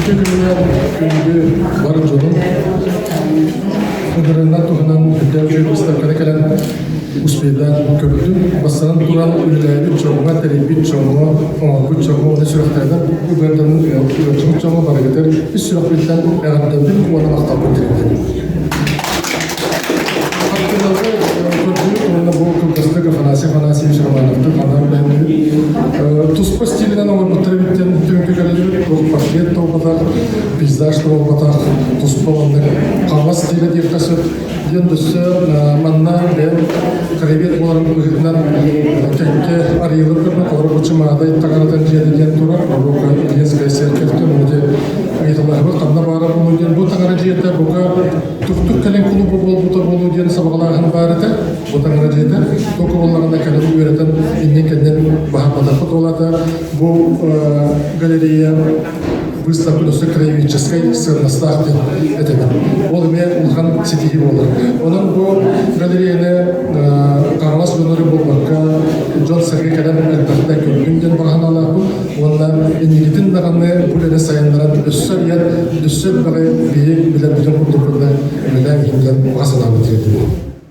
Үтүө күнүнэн күндү бар дьонум ыҥырыынан туһунан үрдээх үчүгэй быыстапканы кэлэн успейдаан көрдүм. Бастатан туран үлэлээбит дьоҥҥо, тэрийбит дьоҥҥо, оҥорбут дьоҥҥо уонна сүрэхтэринэн ыҥырданан ыалдьыбыт дьоҥҥо барыгытыгар ис сүрэхпиттэн эҕэрдэбин уонна махталбын тириэрдэбин. Хартыынаны көрдүбүт уонна бу кылгастык Афанасий Афанасьевич Романовтык анаан үлэлээбит. Туспа стилинэн оҥорбуттар эбит диэн түмүккэ кэллибит. Туох портрет буолбатах, пейзаж да буолбатах, туспа маннык хаҥас стилэ диэххэ сөп. Диэн өссө манна бэйэм краевед буоларым быһыытынан кэккэ арыйылар көрбүт. Олору бу Чымаадай таҥаратын дьиэтэ диэн турар. Пророк Ильинская церковьтан ыйыталаһыбыт ханна баара буолуо диэн. Бу таҥара дьиэтэ бука Туктук кэлин кулуба буолбута буолуо диэн сабаҕалааһын баар этэ. Бу таҥара дьиэтэ. Току буоллаҕына кэлин үөрэтэн иннин-кэннин баһарбатахпыт буолаата. Бу галерея выставка өссө краеведческай сыаннастаах диэн этэбин. Ол эмиэ улахан ситиһии буолар. Онон бу галереяны Хаҥалас дьоннору буолбакка дьон-сэргэ кэлэн элбэхтэ көрдүн диэн баҕа санаалаахпын. Уонна инникитин даҕаны бу үлэни сайыннаран өссө арыйан, өссө элбэҕи биһи билэрбитин курдук гына үлэлээн иһин диэн баҕа санаабын тиэрдэбин.